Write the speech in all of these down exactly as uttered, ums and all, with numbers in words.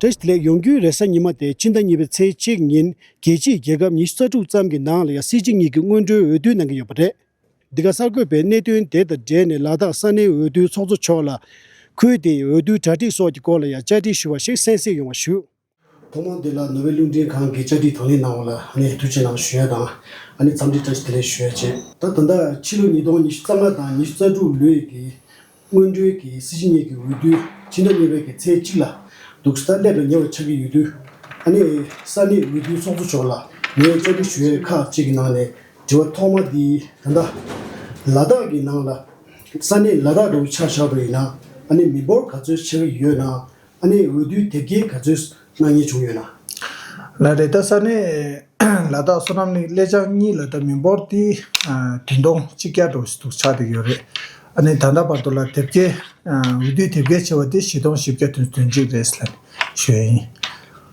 བཀྲ་ཤིས་བདེ་ལེགས། ཡོང་རྒྱུའི་རེས་གཟའ་ཉི་མ་དེ་ཕྱི་ཟླ་གཉིས་པའི་ཚེས་གཅིག་ཉིན་རྒྱལ་སྤྱིའི་རྒྱལ་ཁབ་ཉི་ཤུ་རྩ་དྲུག་ཙམ་གྱི་ནང་ལ་ཡང་སྲིད་སྤྱི་གཉིས་ཀྱི་སྔོན་འགྲོའི་འོས་བསྡུ་གནང་གི་ཡོད་པ་རེད། འདི་ག་གསར་འགོད་པས་གནད་དོན་དེ་དང་འབྲེལ་ནས་ལ་དྭགས་ས་གནས་འོས་བསྡུའི་ཚོགས་གཙོ་མཆོག་ལ་ཁུལ་དེའི་འོས་བསྡུའི་གྲ་སྒྲིག་སོགས་ཀྱི་སྐོར་ལ་ཡང་བཅར་འདྲི་ཞུ་བ་ཞིག་གསན་གཟིགས་ཡོང་བ་ཞུ། ཐོག་མར་འདི་ལ་ནོར་ཝེ་རླུང་འཕྲིན་ཁང་གི་བཅར་འདྲི་དང་ལེན་གནང་བ་ལ་ཨ་ནི་ཐུགས་རྗེ་གནང་ཞུ་ཡ་དང་། ཨ་ནི་འཚམས་འདྲི་བཀྲ་ཤིས་བདེ་ལེགས་ཞུ་ཡ་བྱས། ད་ད་ལྟ་ཕྱི་ལོ་ཉིས་སྟོང་ཉི་ཤུ་རྩ་ལྔ་དང་ཉི་ཤུ་རྩ་དྲུག་ལོའི་གི་སྔོན་འགྲོའི་གི་སྲིད་སྤྱི་གཉིས་ཀྱི་འོས་བསྡུ་ཕྱི་ཟླ་གཉིས་པའི་གི་ཚེས་གཅིག་ལ་འདུག་ས་སླེབས་ལ་ཉེ་བར་ཆགས་ཀྱི་ཡོད་དུས། ཨ་ནི་ས་གནས་འོས་བསྡུའི་ཚོགས་གཙོ་མཆོག་ལ་ངས་བཅར་འདྲི་ཞུ་ཡ་ཁག་ཅིག་གི་ནང་ནས་དྲི་བ་ཐོག་མ་འདི་ད་ལྟ་ལ་དྭགས་ཀྱི་ནང་ལ་ས་གནས་ལ་དྭགས་འདྲ་བོ་ཆ་བཞག་པ་ཡིན་ན་ཨ་ནི་མི་འབོར་ག་ཚོད་ཆགས་ཀྱི་ཡོད་ན། ཨ་ནི་འོས་བསྡུའི་དེབ་སྐྱེལ་ག་ཚོད་གནང་མཁན་བྱུང་ཡོད་ན། ལགས་རེད། ད་ས་གནས་ལ་དྭགས་བསོད་ནམས་གླིང་གླེ་བྱང་གཉིས་ལ་ད་མི་འབོར་དེ་ཨ་བདུན་སྟོང་གཅིག་བརྒྱ་འགྲོ་ཞིག་འདུག་ཆགས་བསྡད་ཡོད་རེད། ཨ་ནི་ད་ལྟ་བར་དུ་ལ་དེབ་སྐྱེལ་ཨ་འོས་བསྡུའི་དེབ་སྐྱེལ་བྱས་པ་དེ་བཞི་སྟོང་བཞི་བརྒྱ་དོན་དོན་གཅིག་རེད་ལབ་ནས་ཞུ་ཡ་ཡིན།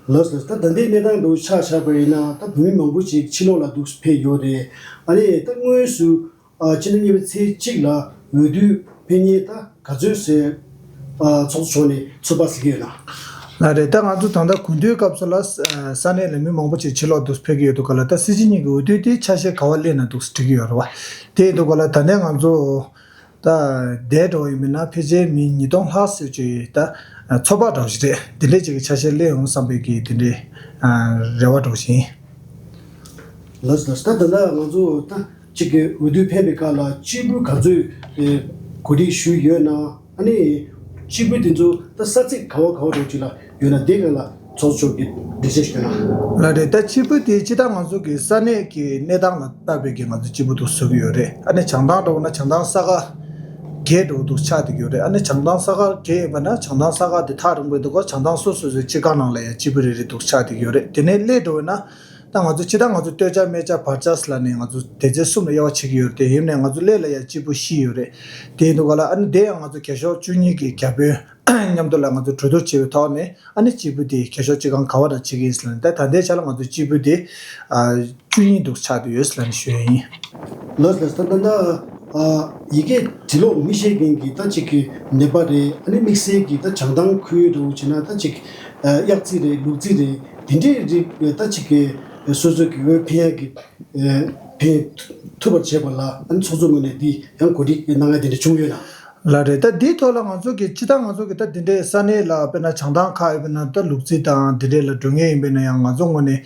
ལགས་སོ། ད་ད་ལྟའི་གནས་སྟངས་འདྲ་བོ་ཆ་བཞག་པ་ཡིན་ན་ད་བོད་མི་མང་པོ་ཅིག་ཕྱི་ལོགས་ལ་འདུག་ཕེབས་ཡོད་རེད། ཨ་ནི་ད་དངོས་སུ། ཨ་ཕྱི་ཟླ་གཉིས་པའི་ཚེས་གཅིག་ལ་འོས་བསྡུ་ཕེབས་མཁན་ད་ག་ཚོད་ཟེར། ཨ་ཚོགས་གཙོ་མཆོག་ནས་ཚོད་དཔག་གཟིགས་ཀྱི་ཡོད་ན། ལགས་རེད། ད་ང་ཚོ་ད་ལྟ་དགུན་དུས་སྐབས་སུ་ལ་ས་ས་གནས་ལ་མི་མང་པོ་ཅིག་ཕྱི་ལོགས་འདུག་ཕེབས་ཀྱི་ཡོད་འདུག་ག་ལ། ད་སྲིད་སྤྱི་གཉིས་ཀྱི་འོས་བསྡུ་དེ་ཆ་ཤས་ག་བ་སླེབས་ན་འདུག་འགྲིག་གི་ཡོད་རེད་བ། དེ་ཡིན་འདུག་ག་ལ། ད་ལྟའི་ང་ཚོ་ད་འདས་འགྲོ་ཡིན་མིན་ན་ཕལ་ཆེར་མི་ཉིས་སྟོང་ལྷག་ཙམ་ཅིག་ད་ཚོད་དཔག་འདྲ་བོ་ཞིག་རེད། འདི་འདྲས་ཅིག་གི་ཆ་ཤས་སླེབས་ཡོང་བསམ་པའི་གི་དེ་འདྲའི་རེ་བ་འདྲ་བོ་ཞིག་ཡིན། ལགས་སོ། ད་ད་ལྟ་ང་ཚོ་ད་གཅིག་གི་འོས་བསྡུ་ཕེབས་པའི་སྐབས་ལ་སྤྱིལ་བུ་ག་ཚོད་ཨེ་གོ་སྒྲིག་ཞུས་ཡོད་ན། ཨ་ནི་སྤྱིལ་བུ་དེ་ཚོ་ད་ས་ཚིགས་ག་བ་ག་བ་འདྲ་ཅིག་ལ་ཡོད་ན་དེ་ག་ལ་ཚོགས་གཙོ་མཆོག་གིས་འགྲེལ་བཤད་ཞུས་ན། ལགས་རེད། ད་སྤྱིལ་བུ་དེ་སྤྱིར་བཏང་ང་ཚོ་གི་ས་གནས་ཀྱི་གནས་སྟངས་ལ་བལྟས་པའི་གི་ང་ཚོ་སྤྱིལ་བུ་དུ་བཟོ་གི་ཡོད་རེད། ཨ་ནི་བྱང་ཐང་འདྲ་བོ་ན་བྱང་ཐང་ས་ཁ་བརྒྱད་འདྲ་བོ་དུ་ཆགས་བསྡད་ཀྱི་ཡོད་རེད། ཨ་ནི་བྱང་ཐང་ས་ཁ་བརྒྱད་ཡིན་པ་ན་བྱང་ཐང་ས་ཁ་དེ་ཐག་རིང་པོ་འདུག་ག་བྱང་ཐང་སོ་སོ་སོའི་སྤྱི་ཁང་ནང་ལ་ཡང་སྤྱིལ་བུ་རེ་རེ་འདུག་ཆགས་བསྡད་ཀྱི་ཡོད་རེད། དེ་ནས་གླེ་འདྲ་བོ་ན། ད་ང་ཚོ་སྤྱིར་བཏང་ང་ཚོ་སྟོད་ཆ་སྨད་ཆ་བར་ཆ་ཟེར་ལབ་ནས་ང་ཚོ་སྡེ་ཚན་གསུམ་ལ་དབྱེ་བ་ཕྱེ་གི་ཡོད་རེད་དེ། ཡིན་ནའི་ང་ཚོ་གླེ་ལ་ཡང་སྤྱིལ་བུ་བཞི་ཡོད་རེད། དེ་འདུག་ག་ལ། ཨ་ནི་དེ་ཡང་ང་ཚོ་རྒས་ཤོས་བཅུ་གཉིས་ཀྱི་བརྒྱ་དཔོན་མཉམ་དུ་ལ་ང་ཚོ་གྲོས་བསྡུར་བྱས་པའི་ཐོག་ནས་ཨ་ནི་སྤྱིལ་བུ་དེ་རྒས་ཤོས་སྤྱི་ཁང་ག་བ་ལ་བྱེད་ཀྱི་ཡིན་ཟེར་ལབ་ནས། ད་ད་ལྟའི་ཆ་ལ་ང་ཚོ་སྤྱིལ་བུ་དེ་ཨ་བཅུ་གཉིས་འདུག་ཆགས་བསྡད་ཡོད་ཟེར་ལབ་ནས་ཞུ་ཡ་ཡིན། ལགས་ལགས། ད་ད་ད་ཨ་ཡི་གེ་འབྲི་ཀློག་མི་ཤེས་མཁན་གྱི་ད་ཅིག་གི་ནད་པ་རེད། ཨ་ནི་དམིགས་བསལ་གྱི་ད་བྱང་ཐང་ཁུལ་འདྲ་བོ་བྱས་ན་ད་ཅིག་ཨ་གཡག་རྩིས་རེད། ལུག་རྫི་རེད། དེ་འདྲའི་རིགས་ད་ཅིག་གི་སོ་སོ་གི་འོས་འཕེན་ཡག་གི་ཨ་འཕེན་ཐུབ་པར་བྱེད་པ་ལ་ཨ་ནི་ཚོགས་གཙོ་ངོས་ནས་འདི་ཡང་གོ་སྒྲིག་གནང་ཡ་དེ་འདྲ་བྱུང་ཡོད་ན། ལགས་རེད། ད་འདིའི་ཐོག་ལ་ང་ཚོ་གི་སྤྱིར་བཏང་ང་ཚོ་གི་ད་འདི་འདྲའི་ས་གནས་ལ་དཔེར་ན་བྱང་ཐང་ཁག་ཡིན་པས་ན་ད་ལུག་རྫི་དང་འདི་འདྲའི་ལ་འགྲོ་མཁན་ཡིན་པས་ན་ཡང་ང་ཚོ་ངོས་ནས་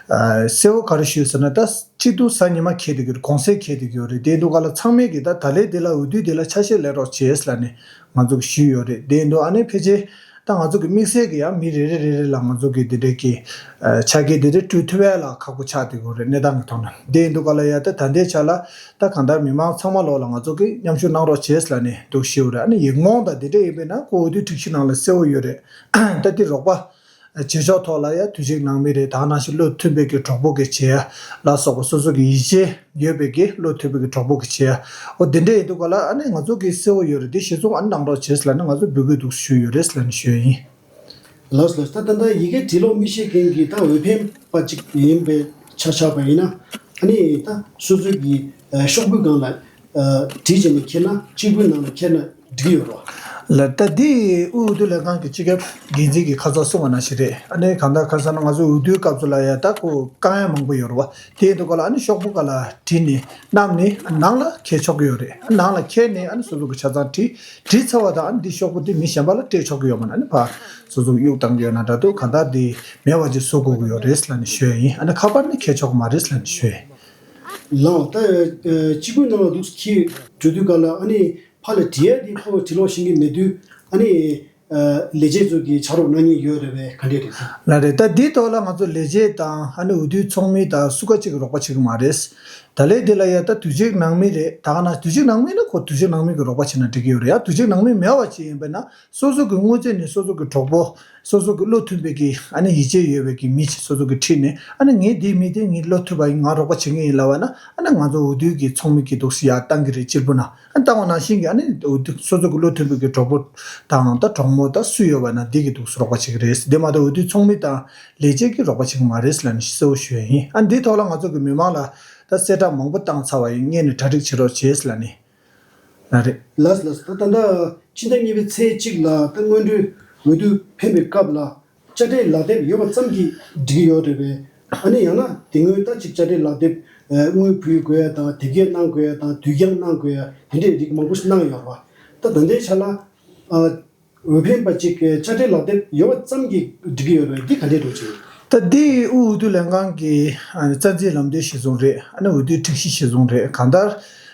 ཨ་གསལ་བོ་ག་རེ་ཞུས་ཟེར་ན། ད་གཅིག་ཏུ་གཟའ་ཉི་མ་འཁེལ་བསྡད་ཀྱི་རེད། གུང་སེང་འཁེལ་བསྡད་ཀྱི་ཡོད་རེད། དེ་འདུག་ག་ལ། ཚང་མས་ཀྱི་ད་ད་ལན་འདི་ལ་འོས་བསྡུ་འདི་ལ་ཆ་ཤས་ལེན་རོགས་བྱེད་ཟེར་ལབ་ནས་ང་ཚོ་གི་ཞུས་ཡོད་རེད། དེ་འདུག་ཨ་ནི་ཕལ་ཆེར་ད་ང་ཚོ་གི་དམིགས་བསལ་གྱི་ཡང་མི་རེ་རེ་རེ་རེ་ལ་ང་ཚོ་གི་འདི་འདྲའི་གི་ཨ་ཆ་རྐྱེན་འདི་འདྲ་སྤྲོད་ཐུབ་ཡ་ལ་ཁག་པོ་ཆགས་བསྡད་ཀྱི་ཡོད་རེད། གནས་སྟངས་ཀྱི་ཐོག་ནས། དེ་འདུག་ག་ལ། ཡ་ད་ད་ལྟའི་ཆ་ལ་ད་གང་ལྟར་མི་མང་ཚང་མ་ལོག་ལ་ང་ཚོ་གི་མཉམ་ཞུགས་གནང་རོགས་བྱེད་ཟེར་ལབ་ནས་འདུག་ཞུས་ཡོད་རེད། ཨ་ནི་ཡིག་རྨོངས་དང་འདི་འདྲ་ཡིན་པས་ན་ཁོ་འོས་བསྡུ་སྒྲིག་གཞི་ནང་ལ་གསལ་བོ་ཡོད་རེད། ད་འདི་རོགས་པ། བྱེད་ཕྱོགས་ཐོག་ལ་ཡང་དུས་ཅིག་ནང་མི་རེད། ད་ག་ནང་བཞིན་བློ་མཐུན་པའི་གི་གྲོགས་པོ་གི་བྱེད་ཡ་ལ་སོགས་པ་སོ་སོ་གི་ཡིད་ཆེས་ཡོད་པའི་གི་བློ་མཐུན་པའི་གི་གྲོགས་པོ་གི་བྱེད་ཡ། འོ་དེ་འདྲ་ཡིན་དུས་ག་ལ་ཨ་ནི་ང་ཚོ་གི་གསལ་བོ་ཡོད་རེད། དེ་གཞི་བཟུང་ཨ་ནི་གནང་རོགས་བྱེད་ཟེར་ལབ་ནས་ང་ཚོ་འབོད་སྐུལ་འདུག་ཞུས་ཡོད་རེད་ཟེར་ལབ་ནས་ཞུས་ཡ་ཡིན། ལགས་ལགས། ད་ད་ལྟ་ཡི་གེ་འབྲི་ཀློག་མི་ཤེས་མཁན་གྱི་ད་འོས་འཕེན་པ་ཅིག་ཡིན་པའི་ཆ་བཞག་པ་ཡིན་ན། ཨ་ནི་ད་སོ་སོ་གི་ཤོག་བུའི་སྒང་ལ་བྲིས་བྱས་ནས་འཁྱེར་ན། སྤྱིལ་བུའི་ནང་ལ་འཁྱེར་ན་འགྲིག་ཡོད་རེད་བ། ལགས། ད་འདི་དབུས་འོས་བསྡུ་ལས་ཁང་གི་སྤྱི་ཁྱབ་འགན་འཛིན་གྱིས་ཁ་སང་གསུངས་པ་ནང་བཞིན་རེད། ཨ་ནི་གང་ལྟར་ཁ་སང་ན་ང་ཚོ་འོས་བསྡུའི་སྐབས་སུ་ལ་ཡ་ད་ཁོ་བཀག་ཡ་མང་པོ་ཡོད་རེད་བ། དེ་ཡིན་དུས་ག་ལ་ཨ་ནི་ཤོག་བུ་ག་ལ་བྲིས་ནས་བསྣམས་ནས་ནང་ལ་འཁྱེར་ཆོག་གི་ཡོད་རེད། ནང་ལ་འཁྱེར་ནས་ཨ་ནི་སོ་སོ་གི་ཆ་ཚང་བྲིས་བྲིས་ཚར་བ་དང་། ཨ་ནི་འདི་ཤོག་བུ་འདི་མི་གཞན་པ་ལ་སྤྲད་ཆོག་གི་ཡོད་མ་རེད། ཨ་ནི་ཕར་སོ་སོ་གི་གཡུག་བཏང་གི་ཡོད་ན་འདྲ་འདུག་གང་ལྟར་འདི་མེད་པ་ཅིག་བཟོ་དགོས་ཀྱི་ཡོད་རེད་ལབ་ནས་ཞུ་ཡ་ཡིན། ཨ་ནི་ཁ་པར་ནི་འཁྱེར་ཆོག་གི་མ་རེད་ལབ་ནས་ཞུ་ཡ་ཡིན། ལགས། ད་སྤྱིལ་བུའི་ནང་ལ་འདུག་འཁྱེར་འགྲོ་དུས་ག་ལ་ཨ་ནི་ཕར་ལ་བྲིས་ཡ་འདི་ཁོ་བྲིས་ཀློག་ཤེས་ཀྱི་མེད་དུས་ཨ་ནི་ལས་བྱེད་ཚོ་གིས་ཕྱག་རོགས་གནང་མཁན་ཡོད་རེད་པས། ག་འདྲས་རེད། ལགས་རེད། ད་འདིའི་ཐོག་ལ་ང་ཚོ་ལས་བྱེད་དང་ཨ་ནི་འོས་བསྡུའི་ཚོགས་མི་དང་སུ་ག་གཅིག་གིས་རོགས་པ་བྱེད་ཀྱི་མ་རེད། ད་ལས་དེ་ལ་ཡ་ད་དུས་ཅིག་ནང་མི་རེད། ད་ག་ན་དུས་ཅིག་ནང་མི་ན་ཁོ་དུས་ཅིག་ནང་མི་གིས་རོགས་པ་བྱེད་ན་འགྲིག་གི་ཡོད་རེད། ཡ་དུས་ཅིག་ནང་མི་མེད་པ་ཅིག་ཡིན་པས་ན། སོ་སོ་གི་དངོས་རྫས་ནི་སོ་སོ་གི་གྲོགས་པོ། སོ་སོ་གི་བློ་མཐུན་པའི་གི་ཨ་ནི་ཡིད་ཆེས་ཡོད་པའི་གི་མི་ཞིག་སོ་སོ་གི་ཁྲིད་ནས། ཨ་ནི་ངའི་འདིའི་མི་དེ་ངའི་བློ་མཐུན་པ་ཡིན། ང་རོགས་པ་བྱེད་མཁན་ཡིན་ལབ་པ་ན། ཨ་ནི་ང་ཚོ་འོས་བསྡུའི་གི་ཚོགས་མི་གི་འདུག་སེ་ཡར་བཏང་གི་རེད། སྤྱིལ་བུ་ན་ཨ་ནི་བཏང་བ་ནང་བཞིན་གི་ཨ་ནི་འོས་བསྡུ་སོ་སོ་གི་བློ་མཐུན་པའི་གི་གྲོགས་པོ་དང་ད་གྲོགས་མོ་ད་སུ་ཡོད་པ་ན་འདི་གི་འདུག་སེ་རོགས་པ་བྱེད་ཀྱི་རེད། དེ་མ་གཏོགས་འོས་བསྡུའི་ཚོགས་མི་དང་ལས་བྱེད་ཀྱིས་རོགས་པ་བྱེད་ཀྱི་མ་རེད་ལབ་ནས་གསལ་བོ་ཞུ་ཡ་ཡིན། ཨ་ནི་འདིའི་ཐོག་ལ་ང་ཚོ་གི་མི་མང་ལ་ད་གསལ་བསྒྲགས་མང་པོ་བཏང་ཚར་བ་ཡིན། སྔོན་ནས་གྲ་སྒྲིག་བྱེད་རོགས་བྱེད་ལབ་ནས། ལགས་རེད། ལགས་ལགས། ད་ད་ལྟ་ཕྱི་ཟླ་གཉིས་པའི་ཚེས་གཅིག་ལ་ད་སྔོན་འགྲོའི་འོས་བསྡུ་འཕེན་པའི་སྐབས་ལ་ དཔེ་དཔྱ་ཁྲལ་ལག་དེབ་ཡོད་པ་ཙམ་གྱིས་འགྲིག་གི་ཡོད་རེད་པས། ཨ་ནི་ཡང་ན་དེ་སྔོན་ད་ཅིག་དཔྱ་ཁྲལ་ལག་དེབ་དངུལ་ཕུལ་དགོས་ཡ་དང་དེབ་སྐྱེལ་གནང་དགོས་ཡ་དང་དུས་འགྱངས་གནང་དགོས་ཡ་དེ་འདྲའི་རིགས་མང་པོ་ཞིག་གནང་ཡོད་རེད་པ། ད་ད་ལྟའི་ཆ་ལ་ཨ། འོས་འཕེན་པ་གཅིག་གིས་དཔྱ་ཁྲལ་ལག་དེབ་ཡོད་པ་ཙམ་གྱིས་འགྲིག་གི་ཡོད་རེད། འདི་ག་འདྲས་འགྲོ་ཅིང་། ད་འདི་དབུས་འོས་བསྡུ་ལྷན་ཁང་གི་ཨ་ནི་རྩ་འཛིན་ལམ་སྟོན་གཞི་བཟུང་རེད། ཨ་ནི་འོས་བསྡུའི་སྒྲིག་གཞི་གཞི་བཟུང་རེད། གང་ལྟར་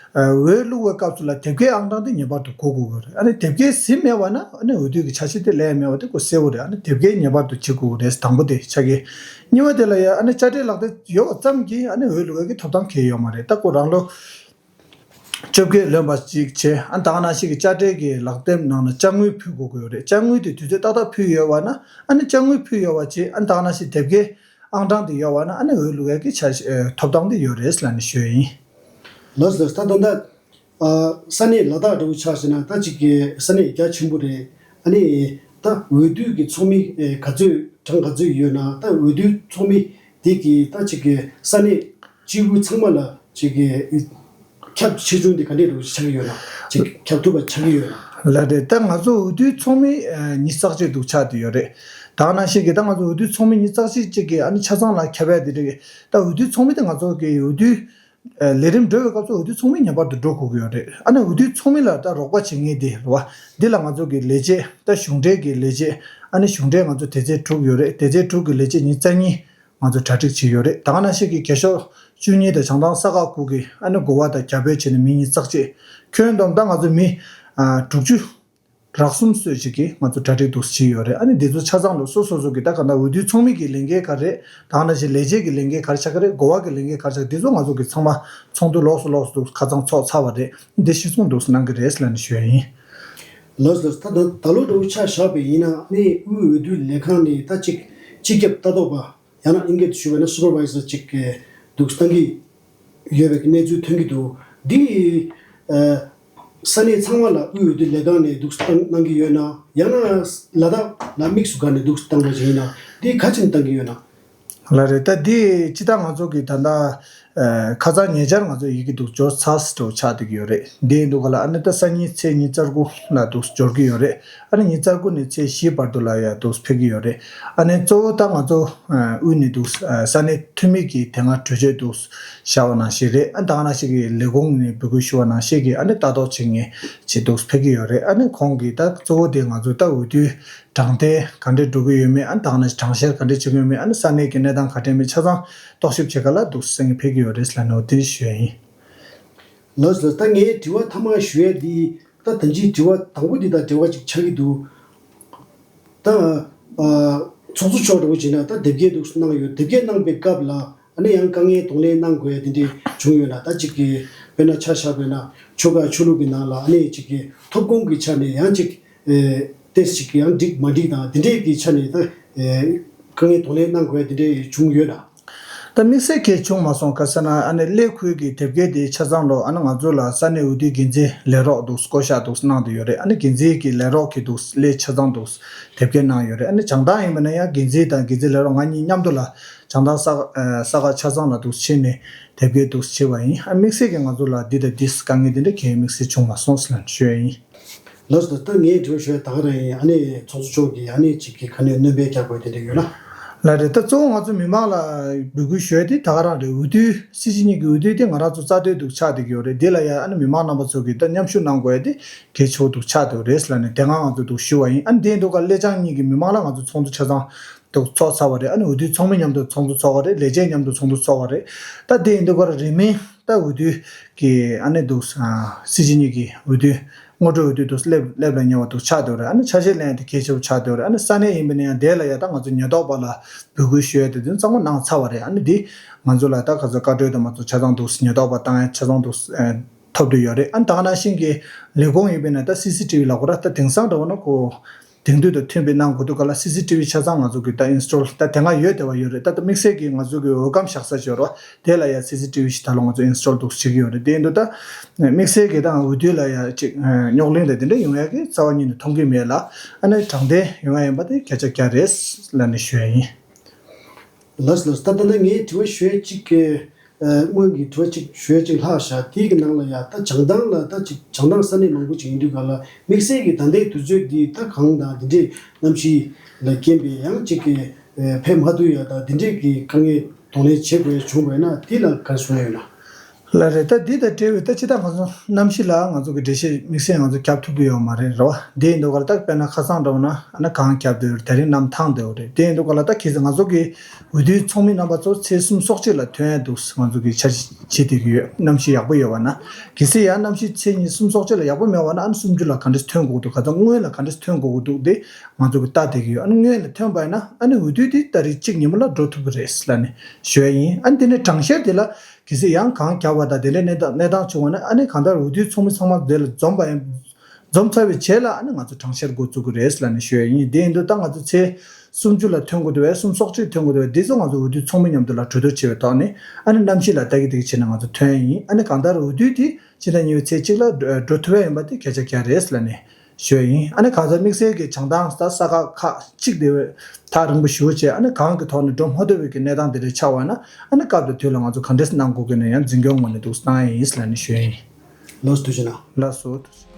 ཨ་འོས་བླུག་པའི་སྐབས་སུ་ལ་དེབ་སྐྱེལ་ཨང་གྲངས་དེ་ངེས་པར་དུ་དགོས་དགོས་ཀྱི་རེད། ཨ་ནི་དེབ་སྐྱེལ་ཟིན་མེད་པ་ན་ཨ་ནི་འོས་བསྡུ་གི་ཆ་ཤས་དེ་ལེན་ཡ་མེད་པ་དེ་ཁོ་གསལ་པོ་རེད། ཨ་ནི་དེབ་སྐྱེལ་ངེས་པར་དུ་བྱེད་དགོས་ཀྱི་རེད། དང་པོ་དེ་ཆ་གི། གཉིས་པ་དེ་ལ་ཡ་ཨ་ནི་དཔྱ་ཁྲལ་ལག་དེབ་ཡོད་པ་ཙམ་གྱིས་ཨ་ནི་འོས་བླུག་ཡ་གི་ཐོབ་ཐང་གང་ཡང་ཡོད་མ་རེད། ད་ཁོ་རང་ལོ་བཅོ་བརྒྱད་ལོན་པ་ཅིག་བྱས། ཨ་ནི་ད་ག་ནང་བཞིན་གྱི་དཔྱ་ཁྲལ་གྱི་ལག་དེབ་ནང་ལ་དཔྱ་དངུལ་ཕུལ་དགོས་ཀྱི་ཡོད་རེད། དཔྱ་དངུལ་དེ་དུས་ཚོད་ཏག་ཏག་ཕུལ་ཡོད་པ་ན་ཨ་ནི་དཔྱ་དངུལ་ཕུལ་ཡོད་པ་བྱས། ཨ་ནི་ད་ག་ནང་བཞིན་དེབ་སྐྱེལ་ཨང་གྲངས་དེ་ཡོད་པ་ན་ཨ་ནི་འོས་བླུག་ཡག་གི་ཆ་ཤས་ཨེ་ཐོབ་ཐང་དེ་ཡོད་རེད་ལབ་ནས་ཞུ་ཡ་ཡིན། ལགས་སོ། ད་ད་ལྟ་ཨ་ས་གནས་ལ་དྭགས་འདྲ་བོ་ཆ་བཞག་ན་ད་ཅིག་གི་ས་གནས་རྒྱ་ཆེན་པོ་རེད། ཨ་ནི་ད་འོས་བསྡུ་གི་ཚོགས་མི་ཨེ་ག་ཚོད་གྲངས་ག་ཚོད་ཡོད་ན། ད་འོས་བསྡུ་ཚོགས་མི་དེ་གི་ད་ཅིག་གི་ས་གནས་སྤྱི་འོས་ཚང་མ་ལ་ཅིག་གི་ཁྱབ་ཆེ་ཆུང་དེ་ག་འདྲས་འདྲ་བོ་ཆགས་ཀྱི་ཡོད་ན། ཅིག་ཁྱབ་ཐུབ་པ་ཆགས་ཀྱི་ཡོད་ན། ལགས་རེད། ད་ང་ཚོ་འོས་བསྡུའི་ཚོགས་མི་ཨ་ཉི་ཤུ་རྩ་གཅིག་འདུག་ཆགས་བསྡད་ཡོད་རེད། ད་ག་ནང་བཞིན་གྱི་ད་ང་ཚོ་འོས་བསྡུའི་ཚོགས་མི་ཉི་ཤུ་རྩ་གཅིག་ཅིག་གི་ཨ་ནི་ཆ་ཚང་ལ་ཁྱབ་ཡ་དེ་རེད། ད་འོས་བསྡུའི་ཚོགས་མི་དེ་ང་ཚོ་གི་འོས་བསྡུའི་ཨ་ལས་རིམ་འགྲོ་བའི་སྐབས་སུ་འོས་བསྡུའི་ཚོགས་མི་ངེས་པར་དུ་འགྲོ་དགོས་ཀྱི་ཡོད་རེད། ཨ་ནི་འོས་བསྡུའི་ཚོགས་མི་ལ་ད་རོགས་པ་བྱེད་མཁན་དེ་རེད་བ། འདི་ལ་ང་ཚོ་གི་ལས་བྱེད། ད་གཞུང་འབྲེལ་གྱི་ལས་བྱེད། ཨ་ནི་གཞུང་འབྲེལ་ང་ཚོ་སྡེ་ཚན་དྲུག་ཡོད་རེད། སྡེ་ཚན་དྲུག་གི་ལས་བྱེད་ཉི་ཤུ་རྩ་གཉིས་ང་ཚོ་གྲ་སྒྲིག་བྱས་ཡོད་རེད། ད་ག་ནང་བཞིན་གྱི་རྒྱལ་ཤོག་བཅུ་གཉིས་དང་བྱང་ཐང་ས་ཁག་དགུ་གི་ཨ་ནི་གོ་བ་དང་རྒྱ་བོད་བྱས་ནས་མི་ཉི་ཤུ་རྩ་གཅིག་ཁྱོན་བསྡོམས་ད་ང་ཚོ་མི་ཨ་དྲུག་ཅུ་རག་གསུམ་ཙམ་ཞིག་གིས་ང་ཚོ་གྲ་སྒྲིག་འདུག་བྱས་ཡོད་རེད། ཨ་ནི་འདི་ཚོ་ཆ་ཚང་ལ་སོ་སོ་སོ་གི་ད་ག་ད་འོས་བསྡུའི་ཚོགས་མི་གི་ལས་འགན་ག་རེ་རེད། ད་ག་ནང་བཞིན་ལས་བྱེད་ཀྱི་ལས་འགན་ག་རེ་ཆགས་ཀྱི་རེད། གོ་བ་གི་ལས་འགན་ག་རེ་ཆགས། འདི་ཚོ་ང་ཚོ་གི་ཚང་མ་ཚོགས་འདུ་ལོགས་སུ་ལོགས་སུ་འདུག་ཁ་སང་ཚོགས་ཚར་བ་རེད། འདི་གཞི་བཟུང་འདུག་གནང་གི་རེད་ལབ་ནས་ཞུ་ཡ་ཡིན། ལགས་སོ། ད་ད་ད་ལོ་འདྲ་བོ་ཆ་བཞག་པ་ཡིན་ན་ནི་དབུས་འོས་བསྡུ་ལས་ཁང་ནས་ད་ཅིག་སྤྱི་ཁྱབ་ལྟ་རྟོག་པ། ཡང་ན་ཨིན་སྐད་དུ་ཞུས་པ་ན་སུ་པར་ཝའི་ཟར་ཅིག་གི་འདུག་བཏང་གི་ཡོད་པའི་གནས་ཚུལ་ཐོན་གྱི་འདུག་འདི་ཨ་ས་གནས་ཚང་མ་ལ་དབུས་འོས་བསྡུ་ལས་ཁང་ནས་འདུག་བཏང་གནང་གི་ཡོད་ན། ཡང་ན་ལ་དྭགས་ལ་དམིགས་སུ་བཀར་ནས་འདུག་བཏང་པ་ཞིག་ཡིན་ན། འདི་ག་ཅིག་བཏང་གི་ཡོད་ན། ལགས་རེད། ད་འདི་སྤྱི་བཏང་ང་ཚོ་གི་ད་ལྟ་ཨ་ཁ་སང་ཉེ་ཆར་ང་ཚོ་ཡི་གེ་འདུག་འབྱོར་ཚར་འགྲོ་ཆགས་བསྡད་ཀྱི་ཡོད་རེད། འདི་ཡིན་དུས་ག་ལ་ཨ་ནི་ད་སང་ཉིན་ཚེས་ཉི་ཤུ་རྩ་དགུ་ལ་འདུག་འབྱོར་གྱི་ཡོད་རེད། ཨ་ནི་ཉི་ཤུ་རྩ་དགུ་ནས་ཚེས་བཞི་བར་དུ་ལ་ཡ་འདུག་ཕེབས་ཀྱི་ཡོད་རེད། ཨ་ནི་གཙོ་བོ་ད་ང་ཚོ་ཨ་དབུས་ནས་འདུག་ས་གནས་འཐུས་མི་གི་དེ་སྔ་གྲོས་ཆོད་འདུག་བཞག་པ་ནང་བཞིན་རེད། ཨ་ད་ག་ནང་བཞིན་གྱི་ལས་ཁུངས་ནས་འབོད་སྐུལ་ཞུ་བ་ནང་བཞིན་གྱི་ཨ་ནི་ལྟ་རྟོག་བྱེད་མཁན་ཅིག་འདུག་ཕེབས་ཀྱི་ཡོད་རེད། ཨ་ནི་ཁོང་གིས་ད་གཙོ་བོ་དེ་ང་ཚོ་ད་འོས་བསྡུའི་དྲང་བདེན་ག་འདྲས་འགྲོ་གི་ཡོད་མེད། ཨ་ནི་ད་ག་ནང་བཞིན་དྲང་བཤེར་ག་འདྲས་བྱེད་ཀྱི་ཡོད་མེད། ཨ་ནི་ས་གནས་ཀྱི་གནས་སྟངས་ག་འདྲས་མེད་ཆ་ཚང་རྟོག་ཞིབ་བྱེད་ག་ལ་འདུག་སེ་ཕེབས་ཀྱི་ཡོད་རེད་ལབ་ནས་འོ་དེ་ཞུ་ཡ་ཡིན། ལགས་སོ། ད་ངའི་དྲི་བ་མཐའ་མ་ཞུ་ཡ་འདི། ད་ད་ཅིའི་དྲི་བ་དང་པོ་འདི་དང་འབྲེལ་བ་ཅིག་ཆགས་ཀྱི་འདུག་ད་ཨ་ཚོགས་གཙོ་མཆོག་འདྲ་བོ་བྱས་ན་ད་དེབ་སྐྱེལ་འདུག་གནང་ཡོད། དེབ་སྐྱེལ་གནང་པའི་སྐབས་ལ་ཨ་ནི་ཡང་དཀའ་ངལ་གདོང་ལེན་གནང་དགོས་ཡ་དེ་འདྲས་བྱུང་ཡོད་ན། ད་ཅིག་གི་དཔེར་ན་ཆ་བཞག་པ་ཡིན་ན་ཆོལ་ཁ་ཆོས་ལུགས་ཀྱི་ནང་ལ་ཨ་ནི་ཅིག་གི་ཐོབ་ཁུངས་ཀྱི་ཆ་ནས་ཡང་ཅིག་ཨེ་ཏོག་ཙམ་ཅིག་ཡང་འགྲིག་མ་འགྲིག་དང་དེ་འདྲས་ཀྱི་ཆ་ནས་ད་ཨེ་དཀའ་ངལ་གདོང་ལེན་གནང་དགོས་ཡ་དེ་འདྲས་བྱུང་ཡོད་ན། ད་དམིགས་བསལ་གང་ཡང་བྱུང་མ་སོང་། ག་ཟེར་ན་ཨ་ནི་གླེ་ཁུལ་གྱི་དེབ་སྐྱེལ་དེ་ཆ་ཚང་ལོ་ཨ་ནི་ང་ཚོ་ལ་ས་གནས་འོས་བསྡུའི་འགན་འཛིན་ལས་རོགས་འདུག་བསྐོ་བཞག་འདུག་གནང་བསྡད་ཡོད་རེད། ཨ་ནི་འགན་འཛིན་གྱི་ལས་རོགས་ཀྱིས་འདུག་གླེ་ཆ་ཚང་འདུག་དེབ་སྐྱེལ་གནང་ཡོད་རེད། ཨ་ནི་བྱང་ཐང་ཡིན་པ་ན་ཡང་འགན་འཛིན་དང་འགན་འཛིན་ལས་རོགས་ང་གཉིས་མཉམ་དུ་ལ་བྱང་ཐང་ས་ས་ཁག་ཆ་ཚང་ལ་འདུག་ཕྱིན་ནས་དེབ་སྐྱེལ་འདུག་བྱས་པ་ཡིན། ཨ་དམིགས་བསལ་གྱིས་ང་ཚོ་ལ་འདི་དང་འདི་དཀའ་ངལ་འདི་འདྲ་གང་ཡང་དམིགས་བསལ་བྱུང་མ་སོང་ཟེར་ལབ་ཞུ་ཡ་ཡིན། ལགས་སོ། ད་ངས་དྲི་བ་ཞུ་ཡ་ད་ག་རང་ཡིན། ཨ་ནི་ཚོགས་གཙོ་མཆོག་གིས་ཨ་ནི་ཅིག་གི་ག་ནས་སྣོན་པ་རྒྱག་དགོས་དེ་འདྲ་ཡོད་ན། ལགས་རེད། ད་གཙོ་བོ་ང་ཚོ་མི་མང་ལ་འབོད་སྐུལ་ཞུ་ཡ་དེ་ད་ག་རང་རེད། འོས་བསྡུའི་སྲིད་སྤྱི་གཉིས་ཀྱི་འོས་བསྡུ་དེ་ང་རང་ཚོ་རྩ་དོན་འདུག་ཆགས་བསྡད་ཀྱི་ཡོད་རེད། དེ་ལ་ཡ་ཨ་ནི་མི་མང་རྣམ་པ་ཚོ་གིས་ད་མཉམ་ཞུགས་གནང་དགོས་ཡ་དེ་གལ་ཆེ་བོ་འདུག་ཆགས་བསྡད་ཡོད་རེད་ལབ་ནས་དེ་སྔ་ང་ཚོ་འདུག་ཞུས་པ་ཡིན། ཨ་ནི་དེ་འདུག་ག་གླེ་བྱང་གཉིས་ཀྱི་མི་མང་ལ་ང་ཚོ་ཚོགས་འདུ་ཆ་ཚང་འདུག་ཚོགས་ཚར་བ་རེད། ཨ་ནི་འོས་བསྡུའི་ཚོགས་མི་མཉམ་དུ་ཚོགས་འདུ་ཚོགས་པ་རེད། ལས་བྱེད་མཉམ་དུ་ཚོགས་འདུ་ཚོགས་པ་རེད། ད་དེ་ཡིན་དུས་ཀར་རིང་མིན་ད་འོས་བསྡུ་གི་ཨ་ནི་འདུག་ཨ་སྲིད་སྤྱི་གཉིས་ཀྱི་འོས་བསྡུ་ངོ་སྤྲོད་འོས་བསྡུ་འདུག་སླེབས་སླེབས་ལ་ཉེ་བ་འདུག་ཆགས་བསྡད་ཡོད་རེད། ཨ་ནི་ཆ་ཤས་ལེན་ཡ་དེ་གལ་ཆེ་བོ་ཆགས་བསྡད་ཡོད་རེད། ཨ་ནི་ས་གནས་ཡིན་པ་ན་ཡང་དེ་ལ་ཡ་ད་ང་ཚོ་ཉེན་རྟོག་པ་ལ་འབོད་སྐུལ་ཞུ་ཡ་དེ་དོན་ཚང་མ་གནང་ཚར་བ་རེད། ཨ་ནི་འདི་ང་ཚོ་ལ་ད་ག་ཚོད་བཀའ་འཁྲོལ་དང་མ་ཚོ་ཆ་ཚང་འདུག་ཉེན་རྟོག་པ་བཏང་ཡ་ཆ་ཚང་འདུག་ཐོབ་བསྡད་ཡོད་རེད། ཨ་ནི་ད་ག་ནང་བཞིན་གྱི་ལས་ཁུངས་ཡིན་པས་ན་ད་སི་སི་ཊི་ཝི་ལབ་དགོས་ར། ད་དེང་སང་འདྲ་བོ་ན་ཁོ་དེང་དུས་དང་མཐུན་པའི་གནང་དགོས་འདུག་ག་ལ། སི་སི་ཊི་ཝི་ཆ་ཚང་ང་ཚོ་གི་ད་ཨིན་སི་ཊོལ་ད་དེ་སྔ་ཡོད་བསྡད་པ་ཡོད་རེད། ད་ད་དམིགས་བསལ་གྱི་ང་ཚོ་གི་འོས་སྒམ་བཞག་ས་ཅིག་ཡོད་རེད་བ། དེ་ལ་ཡ་སི་སི་ཊི་ཝི་ཞིག་ད་ལོ་ང་ཚོ་ཨིན་སི་ཊོལ་འདུག་བྱེད་ཀྱི་ཡོད་རེད། དེ་ཡིན་དུས་ད་དམིགས་བསལ་གྱི་ད་འོས་བསྡུ་ལ་ཡ་ཅིག་རྙོག་གླེང་དང་དེ་འདྲ་ཡོང་ཡ་གི་རྩ་བ་ཉིད་ནས་མཐོང་གི་མེད་ལ། ཨ་ནི་དྲང་བདེན་ཡོང་ཡ་ཡིན་པ་དེ་སྐད་ཆ་རྒྱག་རེད་ལབ་ནས་ཞུ་ཡ་ཡིན། ལགས་ལགས། ད་ད་ལྟ་ངའི་དྲི་བ་ཞུ་ཡ་གཅིག་གི་སྔོན་གྱི་དྲི་བ་གཅིག་ཞུ་ཡ་གཅིག་ལྷག་བཞག་དེའི་གི་ནང་ལ་ཡ་ད་བྱང་ཐང་ལ་ད་ཅིག་བྱང་ཐང་ས་གནས་མང་པོ་ཅིག་ཡིན་དུས་ག་ལ་དམིགས་བསལ་གྱི་ད་ལྟའི་དུས་ཚོད་འདི་ད་གངས་དང་འདི་འདྲའི་གནམ་གཤིས་ལ་རྐྱེན་པས་ཡང་ཅིག་གི་ཕན་མ་ཐོགས་ཡ་ད་འདི་འདྲའི་གི་དཀའ་ངལ་གདོང་ལེན་བྱེད་དགོས་ཡ་བྱུང་བ་ཡིན་ན་དེ་ལ་ག་རེ་གསུང་ཡ་ཡོད་ན། ལགས་རེད། ད་འདི་དང་འབྲེལ་བའི་ད་ཅི་ད་ང་ཚོ་གནམ་གཤིས་ལ་ང་ཚོ་གི་འགྲེལ་བཤད་དམིགས་བསལ་ང་ཚོ་རྒྱབ་ཐུབ་ཀྱི་ཡོད་མ་རེད། རེད་བ། འདི་ཡིན་དུས་ག་ལ་ད་དཔེར་ན་ཁ་སང་འདྲ་བོ་ན་ཨ་ན་གངས་རྒྱབ་སྡོད་ཡོད་རེད། དེ་རིང་གནམ་ཐང་སྡོད་ཡོད་རེད། དེ་ཡིན་དུས་ག་ལ་ད་གལ་སྲིད་ང་ཚོ་གི་འོས་བསྡུའི་ཚོགས་མི་རྣམ་པ་ཚོ་ཚེས་གསུམ་སོག་གཅིག་ལ་ཐོན་ཡ་འདུག་ང་ཚོ་གི་འཆར་གཞི་བྱེད་བསྡད་ཀྱི་ཡོད། གནམ་གཤིས་ཡག་པོ་ཡོད་པ་ན། གལ་སྲིད་ཡང་གནམ་གཤིས་ཚེས་གཉིས་གསུམ་སོག་གཅིག་ལ་ཡག་པོ་མེད་པ་ན་ཨ་ནི་གསུམ་བཅུ་ལ་ག་འདྲས་ཐོན་དགོས་འདུག་ག་ཚོད་སྔོན་ལ་ག་འདྲས་ཐོན་དགོས་འདུག་དེ་ང་ཚོ་གི་ལྟ་བསྡད་ཀྱི་ཡོད། ཨ་ནི་སྔོན་ལ་ཐོན་པ་ཡིན་ན་ཨ་ནི་འོས་བསྡུ་དེ་ཏ་རིག་གཅིག་ཉིན་མོ་ལ་འགྲོ་ཐུབ་ཀྱི་རེད་ལབ་ནས་ཞུ་ཡ་ཡིན། ཨ་ནི་དེ་ནས་གྲངས་བཤེར་དེ་ལ་གལ་སྲིད་ཡང་གངས་རྒྱབ་པ་དང་དེ་འདྲའི་གནས་སྟངས་གནས་སྟངས་བྱུང་བ་ན་ཨ་ནི་གང་ལྟར་འོས་བསྡུའི་ཚོགས་མི་ཚང་མ་དེ་ལ་འཛོམས་པ་ཡིན། འཛོམས་ཚར་བའི་རྗེས་ལ་ཨ་ནི་ང་ཚོ་གྲངས་བཤེར་འགོ་བཙུགས་ཀྱི་རེད་ལབ་ནས་ཞུ་ཡ་ཡིན། དེ་ཡིན་དུས་ད་ང་ཚོ་ཚེས་སུམ་ཅུ་ལ་ཐོན་དགོས་འདུག་བས་གསུམ་སོག་གཅིག་ཐོན་དགོས་འདུག་བས་འདི་ཚོ་ང་ཚོ་འོས་བསྡུའི་ཚོགས་མི་མཉམ་དུ་ལ་གྲོས་བསྡུར་བྱས་པའི་ཐོག་ནས་ཨ་ནི་གནམ་གཤིས་ལ་ལྟ་གི་ལྟ་གི་བྱས་ནས་ང་ཚོ་ཐོན་ཡ་ཡིན། ཨ་ནི་གང་ལྟར་འོས་བསྡུ་དེ་ཕྱི་ཟླ་གཉིས་པའི་ཚེས་གཅིག་ལ་འགྲོ་འགྲོ་ཐུབ་ཡ་ཡིན་པ་དེ་སྐད་ཆ་བརྒྱབ་རེད་ལབ་ནས་ཞུ་ཡ་ཡིན། ཨ་ནི་གང་ཟག་དམིགས་བསལ་གྱི་བྱང་ཐང་ད་ས་ཁག་ཁག་གཅིག་དེ་བས་ཐག་རིང་པོ་ཞུ་བྱས་ཨ་ནི་གངས་ཀྱི་ཐོག་ནས་འགྲོ་མ་ཐུབ་པའི་གི་གནས་སྟངས་དེ་འདྲ་ཆགས་པ་ན་ཨ་ནི་སྐབས་དང་དུས་ལ་ང་ཚོ་ག་འདྲས་གནང་དགོས་ཀྱི་ན་ཡང་འཛིན་སྐྱོང་ངོས་ནས་འདུག་བཏང་ཡ་ཡིན་ལབ་ནས་ཞུ་ཡ་ཡིན། ལགས་སོ་ཐུགས་རྗེ་གནང་། ལགས་སོ་ཐུགས་རྗེ།